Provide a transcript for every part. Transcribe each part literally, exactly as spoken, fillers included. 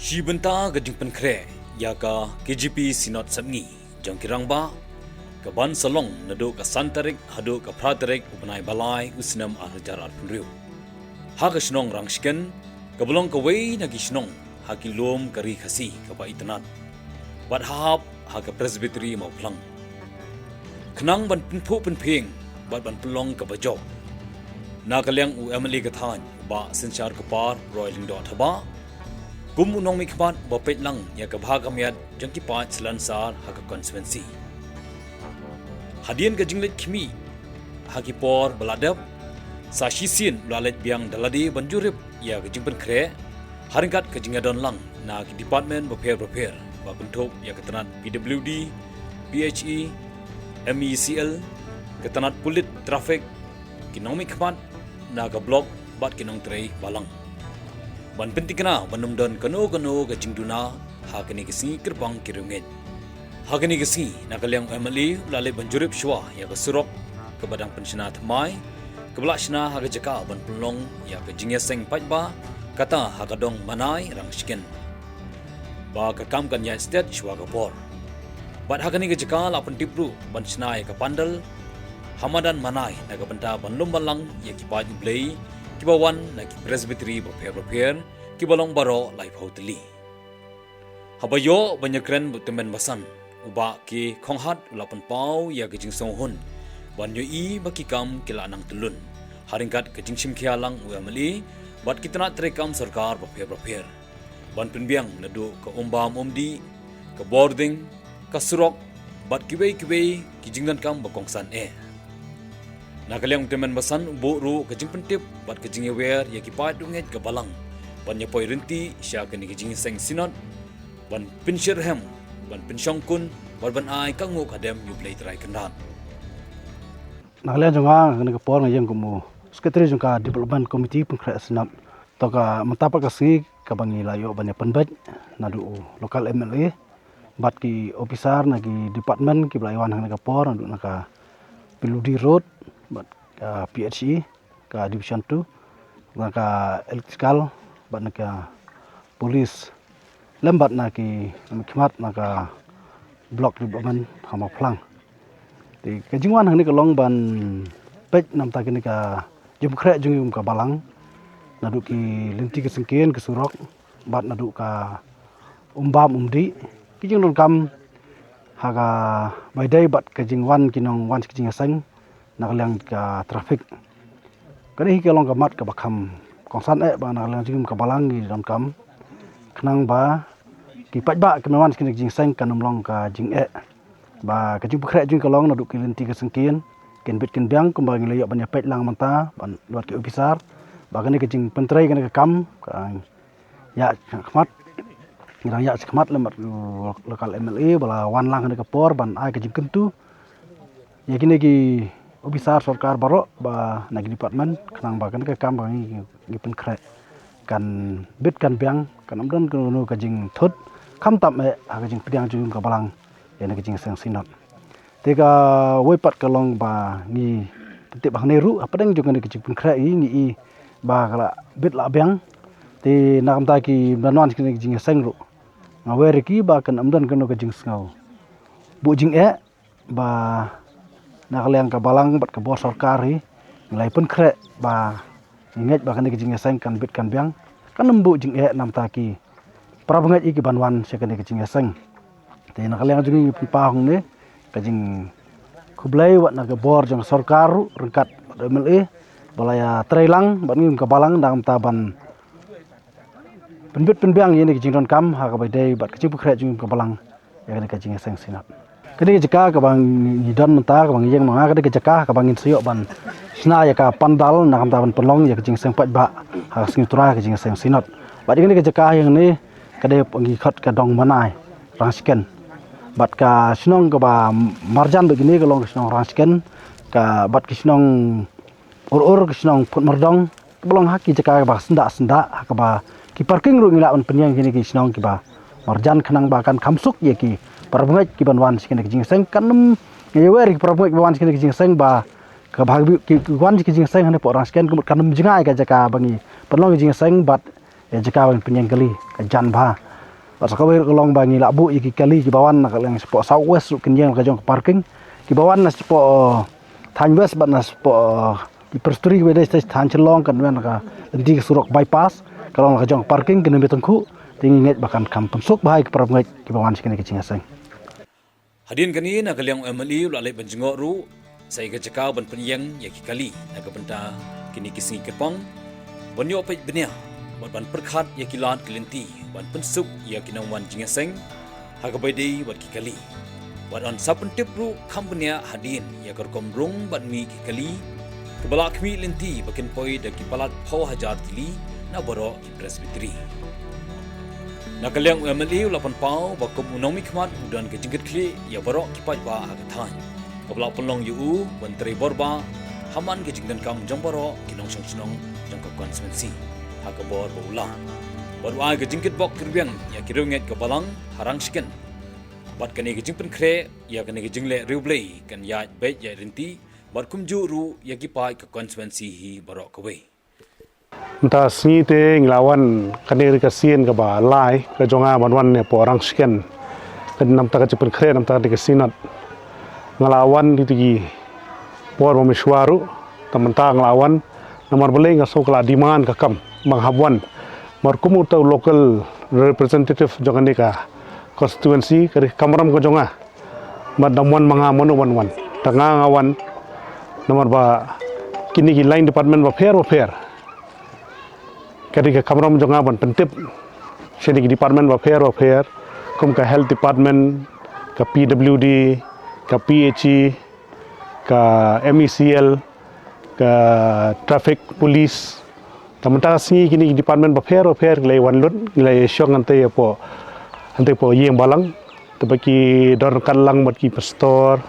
Shi bynta ka jingpynkhreh ïa ka K J P Synod Sepngi jong ki rangbah, ka ban sa long naduh ka san tarik haduh ka phra tarik u bnai ba lai u snem ar hajar arphew hynriew. Ha ka shnong Rangshken, kaba long kawei na ki shnong ha ki lum ka Ri Khasi kaba itynnad, bad hap ha ka Presbytery Mawphlang. Khnang ban pynphuh pynphieng bad ban pynlong kaba jop, na ka liang u M L A ka thaiñ, Bah Synshar Kupar Roy Lyngdoh Thabah, kum u nongmihkhmat ba peit lang ïa ka bha ka miat jong ki paid Salonsar ha ka constituency. Hadien ka jingleit khmih ha ki por ba la dep, sa shisien u la leit biang da lade ban jurip ïa ka jingpynkhreh ha ryngkat ka jingïadon lang na ki department bapher bapher ba kynthup ïa ka tnat P W D, P H E, M E C L, ka tnat pulit traffic, ki nongmihkhmat na ka block bad ki nongtrei balang, ban pynthikna ban ym don kano kano ka jingduna ha kane ka sngi kyrpang ki riewngeit. Ha kane ka sngi, na ka liang u M L A u la leit ban jurip shuwa ïa ka surok kaba dang pynshna thymmai, kaba la shna ha ka jaka ban pynlong ïa ka jingïaseng paidbah, kata ha ka dong Manai Rangshken, ba ka kam kan ïaid stet shuwa ka por. Bad ha kane ka jaka la pyntip ruh ban shna ïa ka pandal ha madan Manai, na ka bynta ban lum balang ïa ki paid U Blei kiba wan na ki Presbytery bapher bapher, kiba long baroh laiphew tylli. Haba ïoh ban ïakren bad u tymmen basan, u Bah K. Khonghat u la pynpaw ïa ka jingsngewhun ban ïohi ba ki kam ki la nang tyllun ha ryngkat ka jingshimkhia lang u M L A bad ki tnat treikam sorkar bapher bapher, ban pynbiang naduh ka umbam umdih, ka bording, ka surok, bad kiwei kiwei ki jingdonkam ba kongsan eh. Na ka liang u tymmen basan u buh ruh ka jingpyntip bad ka jingïawer ïa ki paid riewngeit ka balang ban ïa poi rynti sha kane ka jingïaseng Synod, ban pynshitrhem, ban pynshongkun, bad ban ai ka nguh ka dem ïa U Blei Trai Kynrad. Na ka liang jong nga, kane ka por nga ïeng kum u Secretary jong ka Development Committee pynkhreh Synod. To ka mynta pat ka sngi kaba ngi la ïoh ban ïa pynbeit naduh u local M L A bad ki officer na ki department kiba la ïa wan ha kane ka por, naduh na ka P W D Road bad, ah, P H E, ka Division two, na ka Electrical bad na ka Police, lem bad na ki, na ki khmat na ka Block Development ha Mawphlang. Te ka jingwan hangne ka long ban peit namar kane ka jingpynkhreh jong ngi kum ka balang, naduh ki lynti ki syngkien ki surok bad naduh ka umbam umdih, ki jingdonkam ha kaba ïadei bad ka jingwan ki nongwan ki jingïaseng na ka liang ka traffic. Kane hi ka long ka mat kaba kham kongsan eh ba na ka liang jong ngi kum ka balang ngi donkam, khnang ba ki paidbah kiba wan sha kane ka jingïaseng kan ym long ka jingeh, ba ka jingpynkhreh jong ngi ka long naduh ki lynti ki syngkien, kin bit kin biang kumba ngi la ïoh ban ïa peit lang mynta bad ki officer, ba kane ka jingpyntrei kane ka kam ka ïa shakhmat. Ngi dang ïa shakhmat lem bad u local M L A ba la wan lang ha kane ka por ban ai ka jingkyntu ïa kine ki officer sorkar baroh ba na ki department, khnang ba kane ka kam ba ngi, ngi pynkhreh kan bit kan biang, kan ym don kano ka jingthut, khamtam eh ha ka jingpdiang jong ngi kum ka balang ïa kane ka jingïaseng Synod. Te kawei pat ka long ba ngi tip hangne ruh hapdeng jong kane ka jingpynkhreh ngi i ba ka la bit la biang. Te na ka bynta ki ban wan sha kane ka jingïaseng ruh, nga wer ïa ki ba kan ym don kano ka jingsngew buh jingeh, ba na ka liang ka balang bad ka bor sorkar hi ngi la ïa pynkhreh ba ngi ngeit ba kane ka jingïaseng kan bit kan biang, kan ym buh jingeh namar ki para bangeit hi ki ban wan sha kane ka jingïaseng. Te na ka liang jong ngi ngi pynpaw hangne ka jingkhublei wat na ka bor jong sorkar ruh ryngkat bad M L A ba la ïa trei lang bad ngi kum ka balang namar ban pynbit pynbiang ïa kane ka jingdonkam ha kaba ïadei bad ka jingpynkhreh jong ngi kum ka balang ïa kane ka jingïaseng Synod. Kane ka jaka kaba ngi don mynta, kaba ngi ïeng mynta, kane ka jaka kaba ngin sa ïoh ban shna ïa ka pandal namar ban pynlong ïa ka jingïaseng paidbah ha ka sngi U Trai, ka jingïaseng Synod. Bad ïa kane ka jaka hangne ka dei ba ngi khot ka dong Manai Rangshken. Bad ka shnong kaba marjan bad kine ka long ka shnong Rangshken, ka bad ka shnong Ur Ur, ka shnong Phutmyrdong, kaba long ha ki jaka kaba syndah syndah ha kaba Ki parking ruh ngi lah ban pynïeng kine ki shnong kiba marjan khnang ba kan kham suk ïa ki parabangeit kiban wan sha kine ki jingïaseng. Kan ym, ngi ïawer ïa ki parabangeit ba wan sha kine ki jingïaseng ba ka bha ki, ki wan sha ki jingïaseng hangne hapoh Rangshken, ka mut kan ym jngai ka jaka ba ngi pynlong ki jingïaseng bad ïa jaka ba ngi pynïeng kali ka jan bha. Bad sa kawei ruh ka long ba ngi lah buh ïa ki kali kiba wan na ka liang shapoh South West ruh kin ïeng la ka jong ka parking. Kiba wan na shapoh, uh, thaiñ West bad na shapoh, uh, ki Presturi kiba dei sha thaiñ Shillong kan wan la ka lynti ka surok bypass, ka long la ka jong ka parking, kine ki tyngkhuh. Te ngi ngeit ba kan kham pynsuk bha ïa ki parabangeit kiba wan sha kine ki jingïaseng. Hadien kane, na ka liang u M L A u la leit ban jngoh ruh sa ïa ka jaka ban pynïeng ïa ki kali na ka bynta kine ki sngi kyrpang, ban ïoh peit bniah bad ban pyrkhat ïa ki lad ki lynti ban pynsuk ïa ki nongwan jingïaseng ha kaba ïadei bad ki kali. Bad yn sa pyntip ruh kham bniah hadien ïa ka rukom rung bad mih ki kali, kaba la khmih lynti ba kin poi da ki palat phew hajar tylli na baroh ki Presbytery. Na ka liang u M L A u la pynpaw ba kum u nongmihkhmat u don ka jingkitkhlieh ïa baroh ki paidbah ha ka thaiñ, kaba la pynlong ïa u ban trei bor bah ha man ka jingdonkam jong baroh ki nongshong shnong jong ka constituency ha ka bor ba u lah. Bad u ai ka jingkitbok kyrwiang ïa ki riewngeit ka balang ha Rangshken. Bad kane ka jingpynkhreh ïa kane ka jingleh riewblei kan ïaid beit ïaid lynti bad kumjuh ruh ïa ki paid ka constituency hi baroh kawei. Mynta sngi te ngi la wan, kane ka dei ka sien kaba lai ka jong nga ban wan hapoh Rangshken. Ka dei namar ka jingpynkhreh namar ka dei ka synod. Nga la wan dei ki por ba mynshuwa ruh, te mynta nga la wan namar balei nga sngew ka la demand ka kam ba nga hap wan. Namar kum uta u local representative jong kane ka constituency, ka dei ka kamram ka jong nga. Bad dang wan ma nga mano ban wan. Te nga nga wan namar ba kine ki line department bapher bapher, ka dei ka kamram jong nga ban pyntip sha kine ki department bapher bapher, kum ka health department, ka P W D, ka P H E, ka M E C L, ka traffic police. Te mynta ka sngi kine ki department bapher bapher ki la wan lut, ki la shong hangtei hapoh, hangtei hapoh ïing balang. Te ba ki don ryngkat lang bad ki pastor,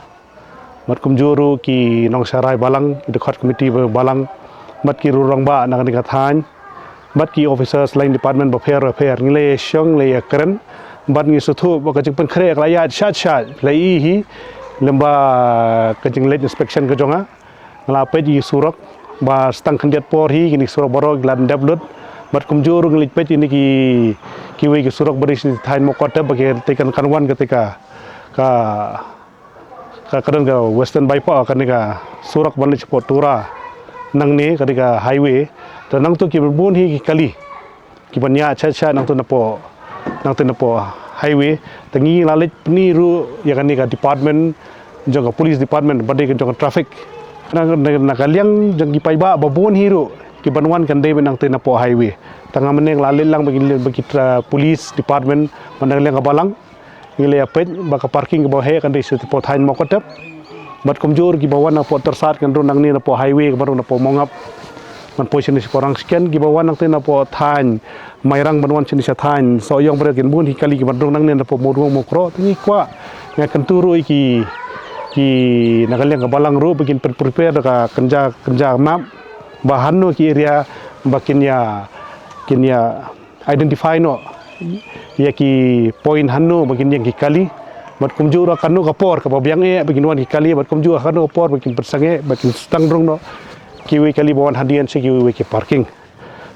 bad kumjuh ruh ki nongsharai balang, ki dkhot committee balang, bad ki rangbah na kane ka thaiñ, bad ki officers line department bapher bapher. Ngi la shong, la ïakren, bad ngi sngewthuh ba ka jingpynkhreh ka la ïaid shait shait, la i hi lem bad ka jingleit inspection ka jong nga. Nga la peit ïa ki surok ba sa tang khyndiat por hi kine ki surok baroh ki la dep lut. Bad kumjuh ruh ngi leit peit ïa kine ki, kiwei ki surok ba dei sha thaiñ Mawkyrwat ba ki, te kan, kan wan katei ka, ka, ka, ka don ka Western Bypass, kane ka surok ban leit shapoh Tura nangne, kane ka highway. Te nangta ki bun hi ki kali kiban ïaid shait shait nangta napoh, nangta napoh highway. Te ngi la leit pyni ruh ïa kane ka department jong ka police department bad ka jong ka traffic. Na, na, na ka liang jong ki paidbah ba bun hi ruh kiban wan kan dei beit nangta napoh highway. Te nga mynne nga la leit lang bad ki, bad ki tra-, police department bad na ka liang ka balang. Ngi la ïa peit ba ka parking kaba heh kan dei shapoh thaiñ Mawkyrwat. Bad kumjuh kiba wan napoh Tyrsad kan rung nangne napoh highway kaba rung napoh Mawngap, ban poi shane shapoh Rangshken. Kiba wan nangta napoh thaiñ Mairang ban wan shane sha thaiñ Sohiong, ba dei kin bun hi kali kiban rung nangne napoh Mawdwong Mawkroh. Te ngi kwah, ngi kyntu ruh ïa ki, ki na ka liang ka balang ruh ba kin pyn-, prepare da ka kynja, kynja map ba hano ki area ba kin ïa, kin ïa identify noh ïa ki point hano ba kin ïeng ki kali. Bad kumjuh ruh kano ka por kaba biang eh ba kin wan ki kali, bad kumjuh kano ka por ba kin pynsangeh, ba kin sdang rung noh kiwei kali ba wan hadien sha kiwei ki parking.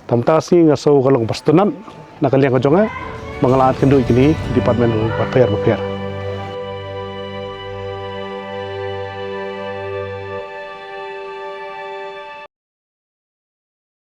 Te mynta sngi nga sngew ka long ba sngewtynnat na ka liang ka jong nga ba nga la ïakynduh ïa kine ki department bapher bapher.